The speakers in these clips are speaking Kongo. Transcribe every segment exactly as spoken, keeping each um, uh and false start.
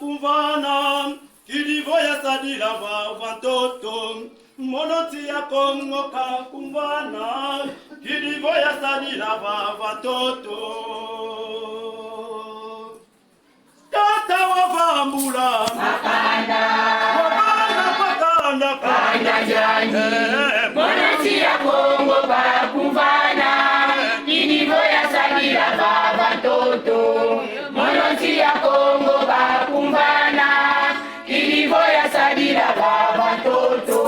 Kumvana, kidivo yasadila vava ntoto. Mono nsi ya Kongo ka kumvana, kidivo yasadila vava ntoto. Tata wavambula makanda, wavana makanda, kanda diani. Eh, mono nsi ya Kongo bakumvana, kidivo yasadila vava ntoto. Mono nsi ya Kongo bakumvana, kidivo yasadila vava ntoto.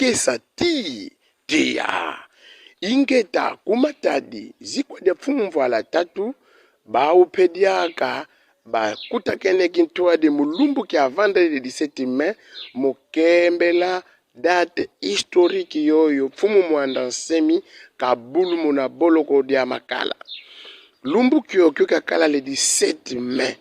Esa ti, tia. Ingeta, ku Matadi, zikwa dia Mfumu Mvwala Tatu, bau mpe diaka bakutakene kintwadi mu lumbu kia vendredi dix-sept mai, mu kembela date historique yoyo Mfumu Muanda Nsemi kabulumuna boloko dia Makala. Lumbu kiokio kiakala le dix-sept mai.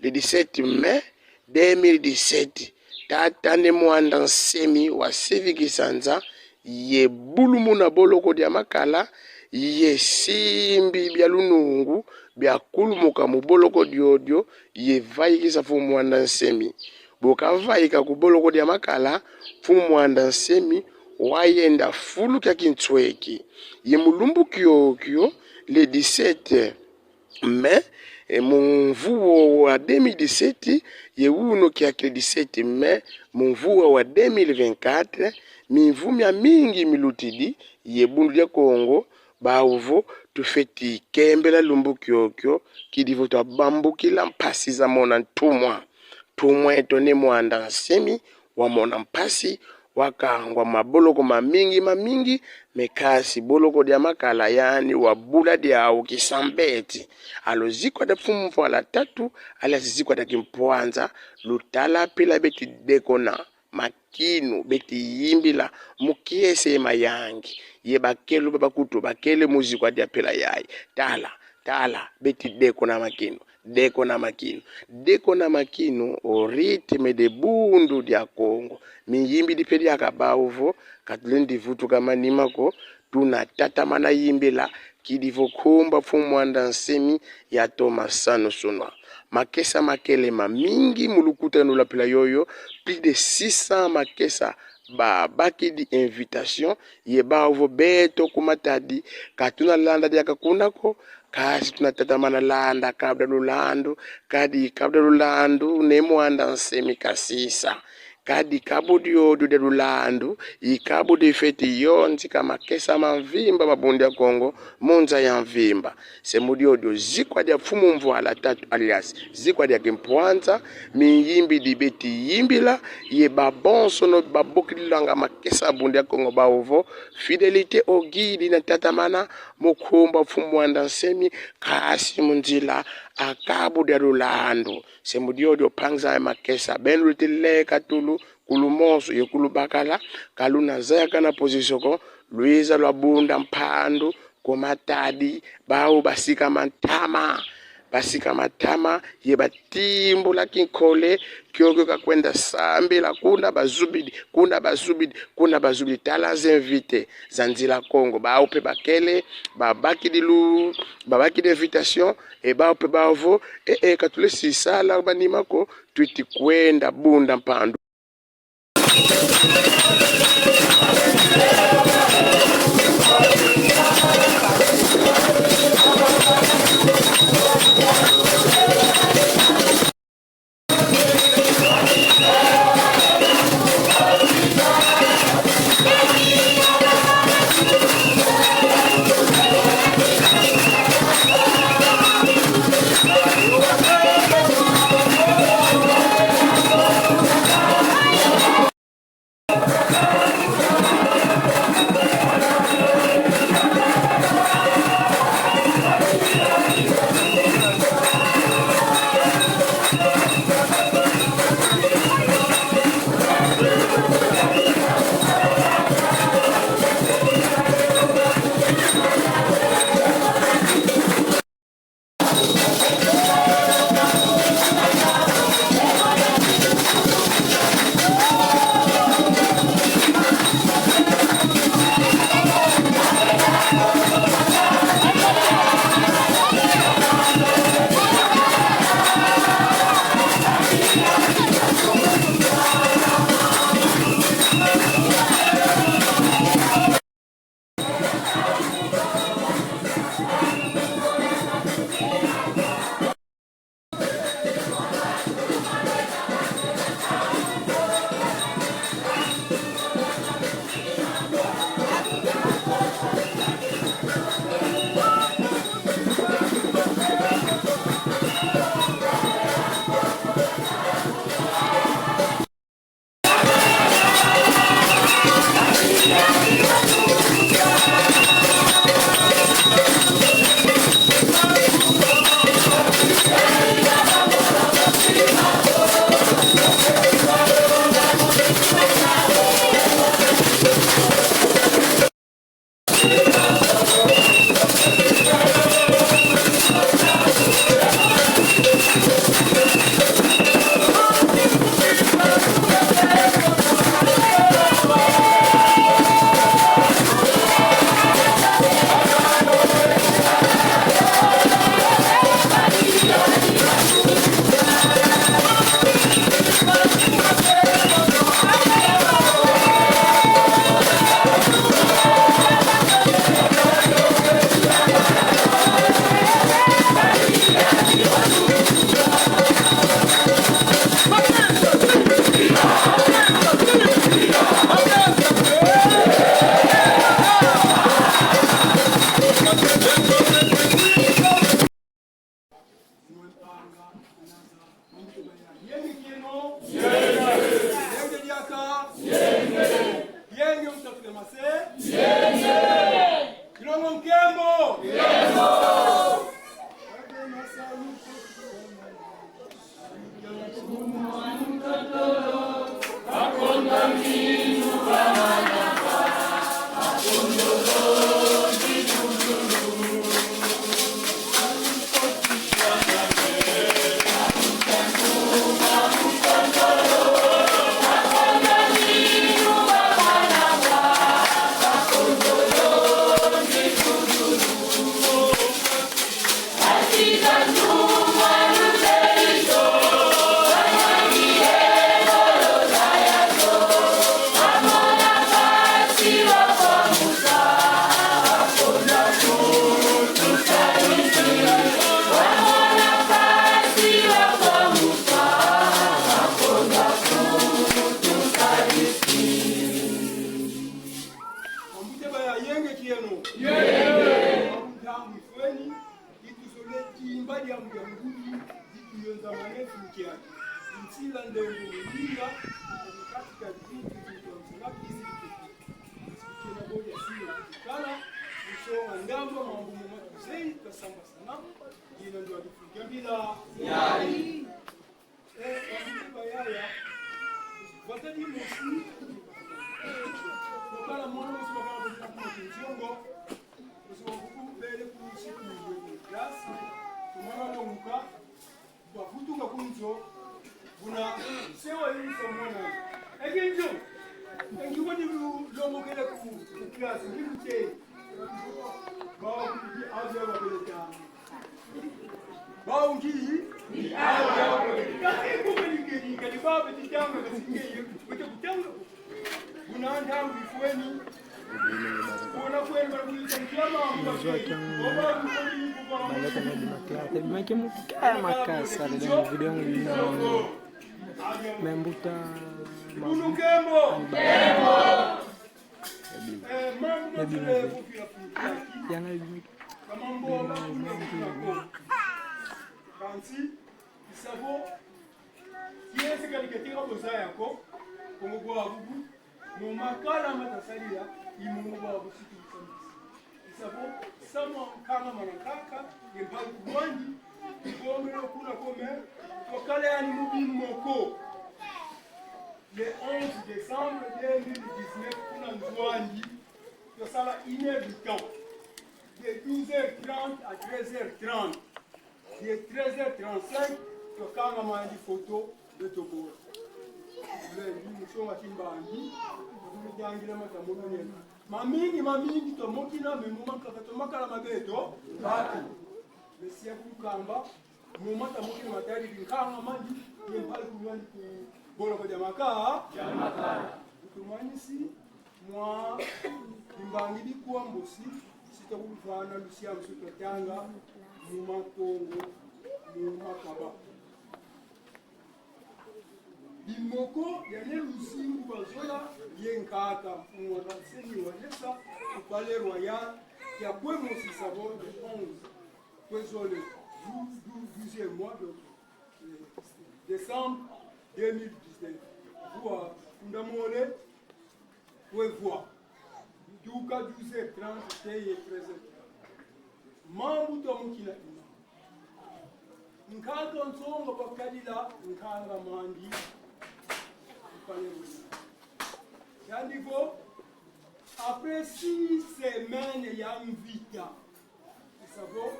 Le dix-sept mai deux mille dix-sept, tata Ne Muanda Nsemi wa Sivi Kisanza, ye bulumuna boloko dia Makala, ye simbi bia lunungu biakulumuka mu boloko diodio, ye vaikisa Mfumu Muanda Nsemi. Bu kavaika ku boloko dia Makala, Mfumu Muanda Nsemi wayenda fulu kia kinsweki. Ye mu lumbu kiokio, le dix-sept mai, e, mu mvu wa deux mille dix-sept, ye wunu kiaki le dix-sept mai, mu mvu wa deux mille vingt-quatre, mimvu miamingi milutidi, ye Bundu dia Kongo, bau vo tufweti kembela lumbu kiokio, kidi vo twabambukila mpasi za mona ntumwa. Ntumwa eto Ne Muanda Nsemi wamona mpasi, wakangwa maboloko mamingi mamingi, mais kansi boloko dia Makala yandi wabula diau kisambeti. Alors zikwa dia Mfumu Mvwala Tatu, alias zikwa dia Kimpwanza, lutala mpila beti dekona makinu, beti yimbila mu kiese ye mayangi, ye bakelu ba bakutu bakele mu zikwa dia mpila yayi. Tala, tala, beti dekona makinu, dekona makinu, dekona makinu au rythme de Bundu dia Kongo. Miyimbidi mpe diaka bau vo, ka tulendi vutuka manima ko, tuna tatamana yimbila, kidi vo nkumbu a Mfumu Muanda Nsemi yatoma sanusunwa. Makesa makele mamingi mu lukutakanu lwa mpila yoyo, plus de six cents makesa babakidi invitation, ye bau vo beto ku Matadi, ka tuna landa diaka kuna ko, kansi tuna tatamana landa kabu dia lulandu, kadi kabu dia lulandu Ne Muanda Nsemi kasisa. Kadi kabu diodio dia lulandu, i kabu difweti yonzika makesa ma mvimba ma Bundu dia Kongo, mu nza ya mvimba. Se mu diodio zikwa dia Mfumu Mvwala Tatu, alias zikwa dia Kimpwanza, miyimbidi beti yimbila, ye babonsono babokidilanga makesa Bundu dia Kongo bau vo, fidélité au guide, na tatamana mu nkumbu a Mfumu Muanda Nsemi, kansi mu nzila a kabu dia lulandu. Se mu diodio mpangi zame makesa, beno lutele katulu, kulu moso ye kulu bakala, ka luna zayakana position ko, lwiza lwabunda mpandu ku Matadi, bau basikama ntama, basikama ntama, ye batimbula kinkole, kiokio kakwenda sambila kuna bazubidi, kuna bazubidi, kuna bazubidi. Tala zi invités za Nzila Kongo, bau mpe bakele, babakidi lu-, babakidi invitation, e bau mpe bau vo, e, e, ka tulendi sala manima ko, tweti kwenda bunda mpandu. Ya yenge kieno. Yenge. Ntangu ifweni, ituzole timba dia mdia ngudi, dituyonza mane tukia. Nsila ndembo mulinga, katika vitu vya msalaba, kizi kitu. Kena bodi ya sila kala, usonga ndambo mambu mama tuzeyi, kasamba sana, yina ndo adifukia mbila. Yai. Eh, bambi bayaya, batadi mosi. Bakala mwana mosi bakala bakala ku nzongo. Mosi wa kuku bele ku siku ya classe. Tumana longuka. Bavutuka ku nzo. Buna sewa yinsa mwana. Eki nzo. Engi wadi lu-, lomokele ku, ku classe. Ngi muteye. Bawu ngi avion babele tanga. Bawu ngi? Ngi avion babele. Kati kume ni kedi, kadi bawu beti tanga, kasi nge ye, beti kutanga. Buna ntangu ifweni. Bona kwenu bali kuyita nkiama, Mazu ya kiangu. Oba kufweni kuba. Baleta na bima clara. Te bima ke mutu kaya makasa, le video yangu yina. Me mbuta. Kunu kembo. Kembo. Eh, mambu ya bima. Matele kufi ya kufi. Yanga bima. Kama mbongo, kuna kuna ko. Kansi, isavo, kiese kadi keteka boza yako, Kongo kwa bubu, mu makala matasadila, i Mungu kwa bubu situ msamisi. Isavo, samwa nkama mana kaka, ye mpali ku Luanda, ikombelo kuna kome, kwa kala yani mu bimoko. Le onze décembre deux mille dix-neuf, kuna nzo andi, twasala une heure de temps. De douze heures trente à treize heures trente. De treize heures trente-cinq, twakangamandi photo, beto bola. Lendi, mu songa kimbangi, mu yangila mata mono nene. Mamingi, mamingi, twamokina, me mu makaka, twamakala ma beto, batu. Mesia kukamba, mu mata mokina matadi, binkanga mandi, ye mpali ku Luanda ku boloko dia maka. Dia maka. Tumanisi, mwa bimbangi bikwa Mbosi, si twakuvana lusiamu si twatanga mu matongo, mu makaba. Bimoko ya Ne Luzingu Bazola ye nkaka, mfumu wa Kanseni wa Lesa, ku Palais Royal, ya kwe mosi, isavo le onze, kwe zole, dou-, dou-, douzième mois, donc, euh, décembre deux mille dix-neuf. Vwa, kunda mole, kwe vwa. Tuka douze heures trente, teye treize heures trente. Mambu twamokina ina. Nkaka Nsongo bakadila nkangamandi. Yandi vo, après six semaines ya mvita, isavo,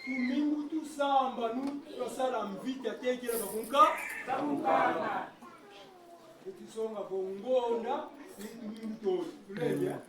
tumingu tusambanu twasala mvita, tekela bakunka. Bakunkanga. Eti songa vo ngonda, ni tumingu tole. Tuleja.